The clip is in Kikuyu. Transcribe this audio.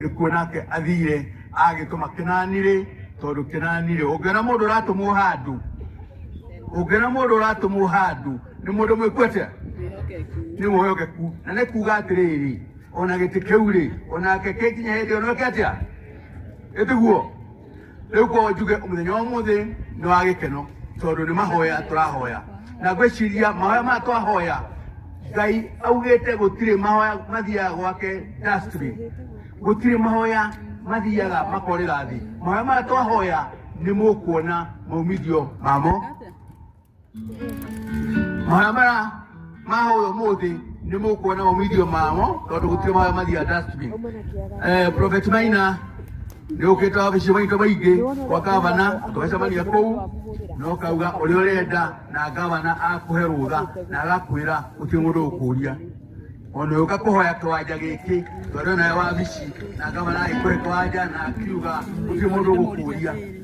Nĩkuo nake athire agĩtũma Kĩnani-rĩ, tondũ Kĩnani-rĩ, ũngĩona mũndũ ũratũmwo handũ, ũngĩona mũndũ ũratũmwo handũ nĩ mũndũ mwĩku atĩa? Nĩ mwĩhokeku. Na nĩ kuga atĩrĩrĩ, ona gĩtĩ kĩu rĩ, onake kĩnginya hĩndĩ ĩyo noke atĩa? Ĩtiguo? Rĩu koguo njuge mũthenya wa ũmũthĩ nĩ wa gĩkeno tondũ nĩ mahoya tũrahoya, na ngwĩciria mahoya maya twahoya, Ngai augĩte gũtirĩ mahoya mathiaga gwake dustbin, gũtirĩ mahoya mathiaga makorĩra thĩ. Mahoya maya twahoya nĩ mũkuona maumithio mamo. Mahoya maya mahoya ũmũthĩ nĩ mũkuona maumithio mamo tondũ gũtirĩ mahoya mathiaga dustbin. Prophet Maina nĩ ũkĩte wabici maitũ maingĩ kwa gavana, tũgacemania kũu na ũkauga ũrĩa ũrenda na gavana akũhe rũtha na agakwĩra gũtirĩ mũndũ ũkũria ona ũka kũhoya kĩwanja gĩkĩ twarĩ nawe wabici na gavana agĩkũhe kĩwanja na akiuga gũtirĩ mũndũ ũgũkũria.